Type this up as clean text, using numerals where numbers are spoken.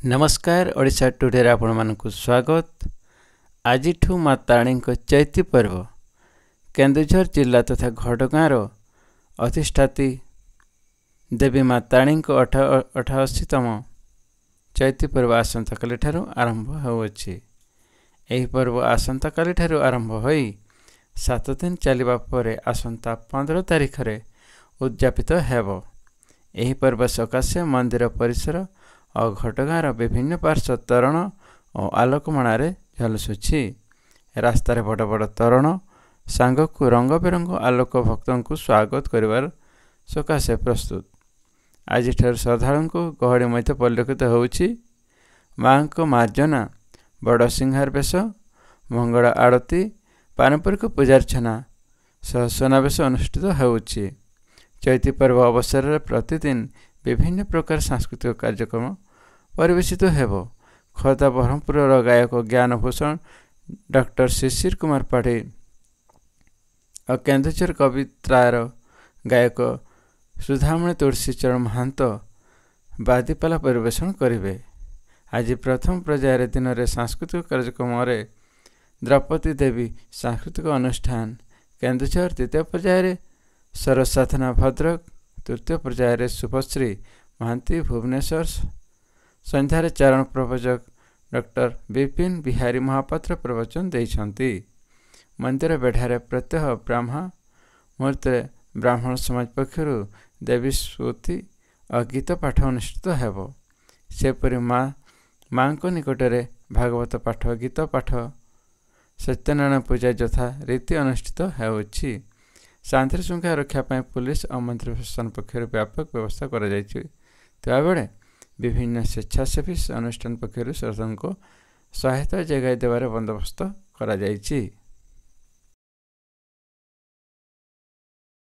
ନମସ୍କାର, ଓଡ଼ିଶା ଟୁଡେରେ ଆପଣମାନଙ୍କୁ ସ୍ୱାଗତ। ଆଜିଠୁ ମା ତାରିଣୀଙ୍କ ଚୈତି ପର୍ବ। କେନ୍ଦୁଝର ଜିଲ୍ଲା ତଥା ଘଟଗାଁର ଅଧିଷ୍ଠାତ୍ରୀ ଦେବୀ ମା ତାରିଣୀଙ୍କ 88ତମ ଚୈତି ପର୍ବ ଆସନ୍ତାକାଲିଠାରୁ ଆରମ୍ଭ ହେଉଅଛି। ଏହି ପର୍ବ ଆସନ୍ତାକାଲିଠାରୁ ଆରମ୍ଭ ହୋଇ 7 ଦିନ ଚାଲିବା ପରେ ଆସନ୍ତା 15 ତାରିଖରେ ଉଦଯାପିତ ହେବ। ଏହି ପର୍ବ ସକାଶେ ମନ୍ଦିର ପରିସର ଓ ଘଟଗାଁର ବିଭିନ୍ନ ପାର୍ଶ୍ୱ ତୋରଣ ଓ ଆଲୋକମାଳାରେ ଝଲସୁଛି। ରାସ୍ତାରେ ବଡ଼ ବଡ଼ ତୋରଣ ସାଙ୍ଗକୁ ରଙ୍ଗ ବେରଙ୍ଗ ଆଲୋକ ଭକ୍ତଙ୍କୁ ସ୍ୱାଗତ କରିବାର ସକାଶେ ପ୍ରସ୍ତୁତ। ଆଜିଠାରୁ ଶ୍ରଦ୍ଧାଳୁଙ୍କ ଗହଳି ମଧ୍ୟ ପରିଲକ୍ଷିତ ହେଉଛି। ମା'ଙ୍କ ମାର୍ଜନା, ବଡ଼ ସିଂହାର ବେଶ, ମଙ୍ଗଳ ଆଳତୀ, ପାରମ୍ପରିକ ପୂଜାର୍ଚ୍ଚନା ସହ ସୁନାବେଶ ଅନୁଷ୍ଠିତ ହେଉଛି। ଚୈତି ପର୍ବ ଅବସରରେ ପ୍ରତିଦିନ ବିଭିନ୍ନ ପ୍ରକାର ସାଂସ୍କୃତିକ କାର୍ଯ୍ୟକ୍ରମ ପରିବେଷିତ ହେବ। ଖୋର୍ଦ୍ଧା ବ୍ରହ୍ମପୁରର ଗାୟକ ଜ୍ଞାନଭୂଷଣ ଡକ୍ଟର ଶିଶିର କୁମାର ପାଢ଼ୀ ଓ କେନ୍ଦୁଝର କବିତ୍ରାର ଗାୟକ ସୁଧାମଣି ତୁଳସୀ ଚରଣ ମହାନ୍ତ ବାଦିପାଲା ପରିବେଷଣ କରିବେ। ଆଜି ପ୍ରଥମ ପର୍ଯ୍ୟାୟରେ ଦିନରେ ସାଂସ୍କୃତିକ କାର୍ଯ୍ୟକ୍ରମରେ ଦ୍ରୌପଦୀ ଦେବୀ ସାଂସ୍କୃତିକ ଅନୁଷ୍ଠାନ କେନ୍ଦୁଝର, ଦ୍ୱିତୀୟ ପର୍ଯ୍ୟାୟରେ ସରସାଧନା ଭଦ୍ରକ, ତୃତୀୟ ପର୍ଯ୍ୟାୟରେ ଶୁଭଶ୍ରୀ ମହାନ୍ତି ଭୁବନେଶ୍ୱର, ସନ୍ଧ୍ୟାରେ ଚାରଣ ପ୍ରବଚକ ଡକ୍ଟର ବିପିନ ବିହାରୀ ମହାପାତ୍ର ପ୍ରବଚନ ଦେଇଛନ୍ତି। ମନ୍ଦିର ବେଢ଼ାରେ ପ୍ରତ୍ୟହ ବ୍ରାହ୍ମ ମୁହୂର୍ତ୍ତରେ ବ୍ରାହ୍ମଣ ସମାଜ ପକ୍ଷରୁ ଦେବୀ ସ୍ତୁତି ଓ ଗୀତ ପାଠ ଅନୁଷ୍ଠିତ ହେବ। ସେପରି ମାଙ୍କ ନିକଟରେ ଭାଗବତ ପାଠ, ଗୀତ ପାଠ, ସତ୍ୟନାରାୟଣ ପୂଜା ଯଥା ରୀତି ଅନୁଷ୍ଠିତ ହେଉଛି। ଶାନ୍ତି ଶୃଙ୍ଖଳା ରକ୍ଷା ପାଇଁ ପୁଲିସ ଓ ମନ୍ଦିର ପ୍ରଶାସନ ପକ୍ଷରୁ ବ୍ୟାପକ ବ୍ୟବସ୍ଥା କରାଯାଇଛି ଥିବାବେଳେ ବିଭିନ୍ନ ସ୍ୱେଚ୍ଛାସେବୀ ଅନୁଷ୍ଠାନ ପକ୍ଷରୁ ଶ୍ରଦ୍ଧାଳୁଙ୍କୁ ସହାୟତା ଯୋଗାଇ ଦେବାର ବନ୍ଦୋବସ୍ତ କରାଯାଇଛି।